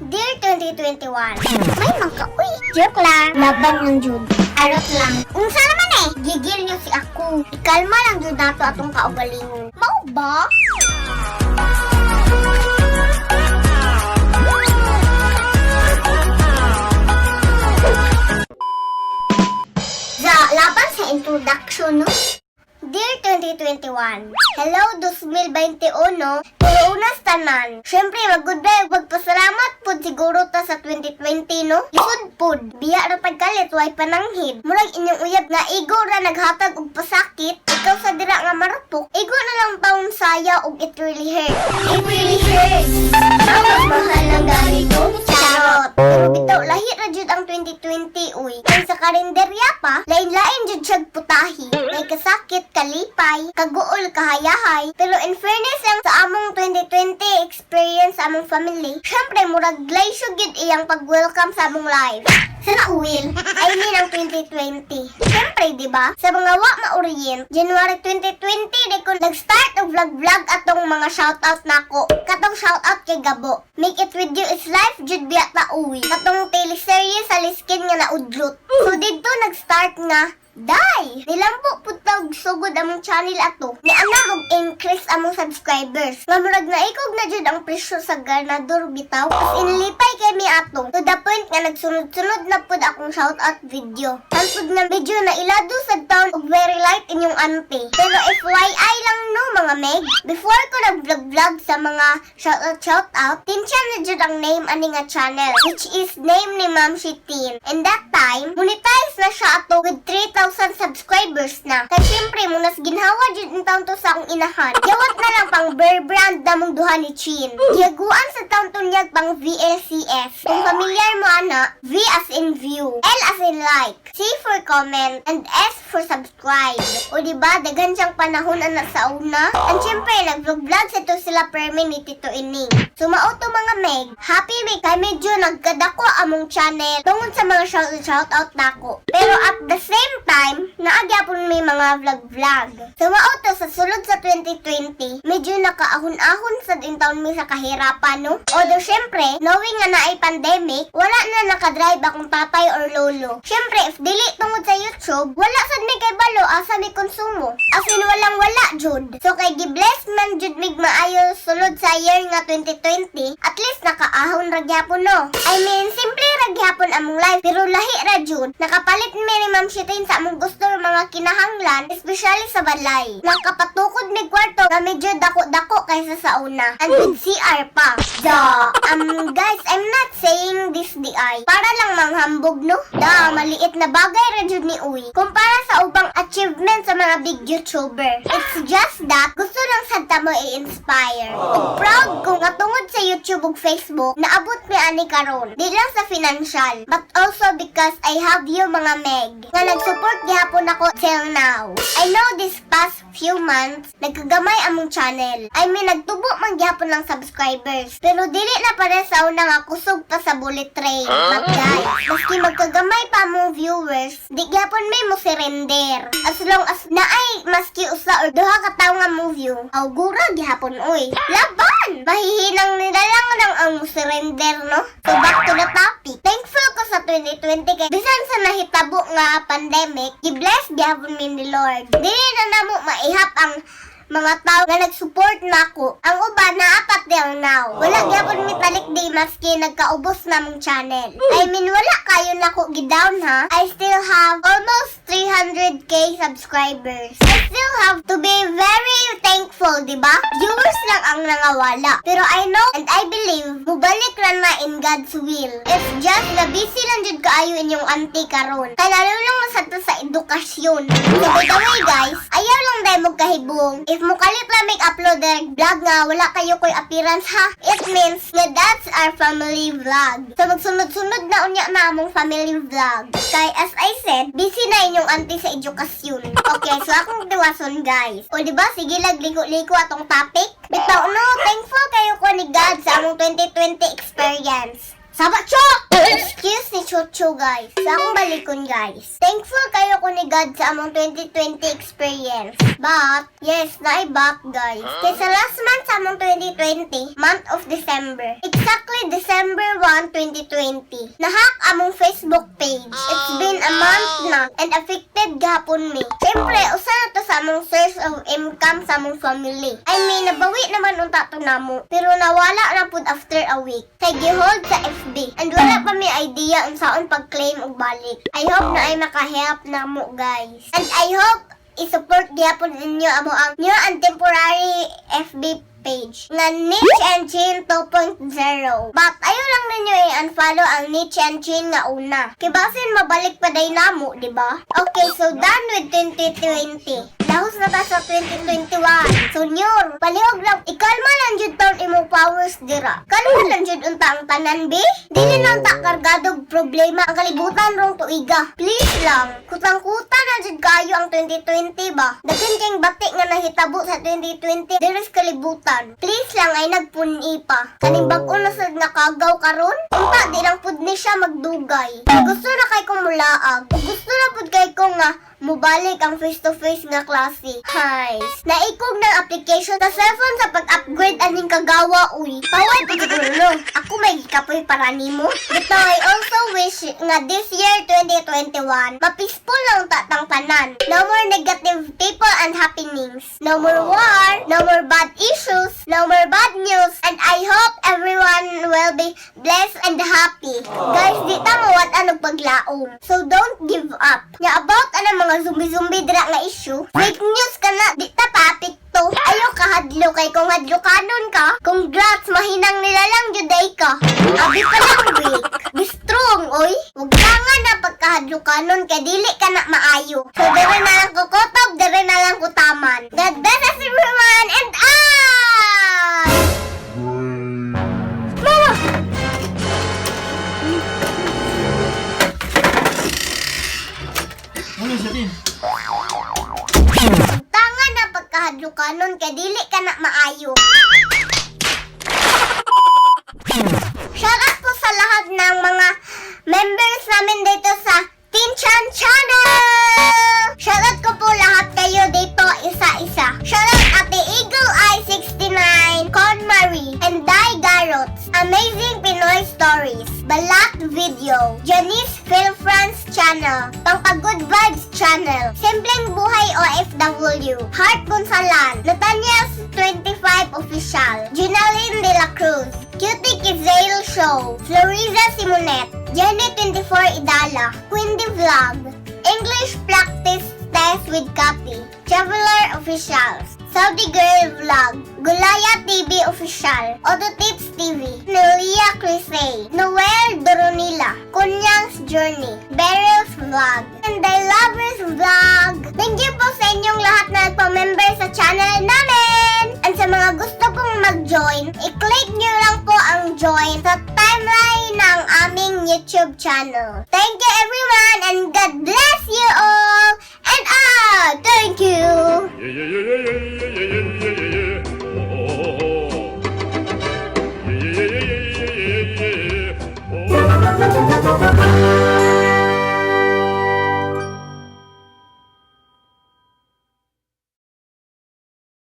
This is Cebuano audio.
Dear 2021, may mangka, uy, joke lang. Laban lang jud. Arot lang. Unsa naman eh? Gigil niyo si ako. Ikalma lang jud nato atong kaugalingon. Mao ba? Sa laban sa introduction, no? Dear 2021, hello 2021, pero unas tanan. Siyempre, mag-goodbye, magpasalamat pud siguro ta sa 2020, no? Lisod pud, biya ra pagkalit, way pananghid. Murag inyong uyab nga igo ra naghatag og pasakit, ikaw sa dira nga marupok, igo na lang taon saya og it really hurts. It really hurts. Mas mahal ang ganito. Charot. Pero bitaw, lahi ra jud ang 2020, uy. Kay sa karinderya pa, lain-lain jud siyag putahi. May kasakit, kalipay, kaguol, kahayahay. Pero in fairness lang sa among 2020 experience sa among family, syempre murag glacier gyud iyang pag-welcome sa among life. Sana will. I mean ang 2020. Syempre, di ba? Sa mga wa ma-orient, January 2020, di ko nag-start og vlog-vlog atong mga shoutout nako. Katong shoutout kay Gabo. Make it with you is life, jud biya ta uwi. Katong teleserye sa Liskin nga naudlot. So didto nag-start nga day! Nilambo pud tawg sugod among channel ato. Ni anam og increase among subscribers. Nga murag naikog na jud ang presyo sa ganador bitaw. As in lipay kay mi ato. To the point nga nagsunod-sunod na pud akong shoutout video. Hantod nga medyo nailado sa taon og very light inyong auntie. Pero FYI lang no, mga meg. Before ko nag-vlog-vlog sa mga shoutout shoutout, Tinsya na jud ang name ani nga channel, which is name ni Ma'am Shitin. And that time, monetize na siya ato with 3,000 subscribers na. Kay syempre, munas ginhawa jud in taon to sa akong inahan. Yawat na lang pang bear brand namong duha ni Chin. Gihaguan sa taon to niyag pang VLCS. Kung familiar mo ana, V as in view, L as in like, C for comment, and S for subscribe. O di ba, daghan siyang panahon ana sa una. And syempre, nag-vlog sa to sila permi ni Tito Ining. So mao to, mga meg, happy mi kay medyo nagkadako among channel tungod sa mga shout shout out nako. Pero at the same time, naagyapon may mga vlog vlog. So mao to, sa sulod sa 2020, medyo nakaahon-ahon sa din taon mi sa kahirapan, no? Although syempre, knowing nga naay pandemic, wala na nakadrive akong tatay or lolo. Syempre, if dili tungod sa YouTube, wala sad mi kay balo asa mi konsumo. As in walang wala jud. So kay gi-bless man jud mig maayo sulod sa year nga 2020, at least nakaahon ra gyapon, no? I mean, simple ra gyapon among life pero lahi ra jud. Nakapalit mi ni Ma'am Shitin sa among gusto mga kinahanglan, especially sa balay. Nakapatukod mig kwarto nga medyo dako-dako kaysa sa una. And with CR pa. Da. Guys, I'm not saying this di ay para lang manghambog, no? Da, maliit na bagay ra jud ni uy kumpara sa ubang achievement sa mga big YouTuber. It's just that gusto lang sad ta mo i-inspire. Ug proud ko nga tungod sa YouTube ug Facebook, naabot mi ani karon. Di lang sa financial, but also because I have you, mga meg, nga nag-support gihapon ako till now. I know this past few months, nagkagamay among channel. I mean, nagtubo man gihapon ng subscribers. Pero dili na pare sa una nga kusog pa sa bullet train. But guys, maski magkagamay pa among viewers, di gihapon may mo surrender. As long as naay maski usa or duha ka tawo nga mo view, augura gihapon uy. Laban! Mahihinang nila lang lang ang mo surrender, no? So back to the topic. Thankful ko sa 2020 kay bisan sa nahitabo nga pandemic, gi-bless gihapon mi ni Lord. Dili na namo maihap ang mga tao nga nag-support nako. Ang uban naa pa till now. Wala gyapon mi talikdi maski nagkaubos na mong channel. I mean, wala kayo nako gi-down ha. I still have almost 300K subscribers. I still have to be very thankful, di ba? Viewers lang ang nangawala. Pero I know and I believe, mubalik ra na in God's will. It's just na busy lang jud kaayo inyong auntie karon. Kay lalo lang masad to sa edukasyon. So by the way guys, ayaw lang dahil mo kahibong. If mo kalit lang make upload direct vlog nga wala kayo ko'y appearance ha, it means nga that's our family vlog. So magsunod-sunod na unya na among family vlog. Kay as I said, busy na inyong auntie sa edukasyon. Okay, so akong tiwason, guys. O di ba, sige lag liko-liko atong topic? Bitaw no, thankful kayo ko ni God sa among 2020 experience. Saba chok! Excuse ni Chuchu, guys. Sa akong balikon, guys. Thankful kayo ko ni God sa among 2020 experience. But, yes, naay but, guys. Kay sa last month sa among 2020, month of December. Exactly December December 1, 2020. Nahack among Facebook page. It's been a month na and affected gihapon mi. Siyempre, usa na to sa among source of income sa among family. I mean, nabawi naman unta to namo. Pero nawala na pud after a week. Kay gihold sa FB. And wala pa mi idea unsaon pag-claim og balik. I hope naay maka-help namo, guys. And I hope i-support gyapon ninyo amo ang new and temporary FB page nga Niche and Chin 2.0. But ayaw lang ninyo i-unfollow ang Niche and Chin nga una. Kay basin mabalik pa day namo, di ba? Okay, so done with 2020. Lahos na ta sa 2021. So, Nyor, palihog lang, ikalma lang jud taon imong powers dira. Kalma lang jud unta ang tanan, be. Dili lang ta kargado og problema ang kalibutan rong tuiga. Please lang. Kutang-kuta na jud kayo ang 2020 ba? Daghan kayong bati nga nahitabo sa 2020 diri sa kalibutan. Please lang ay nagpuni pa. Kaning bag-o na sad nga kagaw karon? Unta di lang pud ni siya magdugay. Gusto na kay kong mulaag. Ug gusto na pud kay ko nga mubalik ang face-to-face nga klase. Hays. Naikog ng application sa cellphone sa pag-upgrade aning kagawa, uy. Paway pud siguro, no. Ako may gikapoy para nimo. But I also wish nga this year 2021, ma-peaceful lang tatang tanan. No more negative people and happenings. No more war, no more bad issues, no more bad news, and I hope everyone will be blessed and happy. Guys, di ta mawad-an og paglaom. So don't give up. Nya about ana mga zombie-zombie dira nga issue, fake news ka na, di ta paapekto. Ayaw ka hadlo kay kung hadlo kanon ka, congrats, mahinang nila lang juday ka. Abi pa lang weak. Be strong, oy. Wag ka nga na pagkahadlo kanon kay dili ka na maayo. So dere na lang ko kutob, dere na lang ko taman. God bless us everyone and I! Mama! Ano siya din? Tanga na pagkahadlukanon kay dili ka na maayo. Shout out po sa lahat ng mga members namin dito sa Teen Chan Channel! Shout out ko po lahat kayo dito isa-isa. Shout out Ate Eagle Eye 69, Con Marie, and Dai Garrots, Amazing Pinoy Stories, Balat Video, Janice Phil France Channel, Pangpa Good Vibes Channel, Simpleng Buhay OFW, Heart Gonzalan, Nathaniel's 25 Official, Ginaline De La Cruz, Cutie Kizale Show, Floriza Simonet, Jenny 24 Idala, Quindy Vlog, English Practice Test with Kapi, Traveler Officials, Saudi Girl Vlog, Gulaya TV Official, Auto Tips TV, Nelia Crisey, Noel Doronila, Kunyang's Journey, Beryl's Vlog, and The Lovers Vlog. Thank you po sa inyong lahat na nagpa-member sa channel namin! And sa mga gusto pong mag-join, i-click nyo lang po ang join sa timeline ng aming YouTube channel. Thank you, everyone, and God bless you all! And thank you! Yeah. Oh. Yeah. Oh.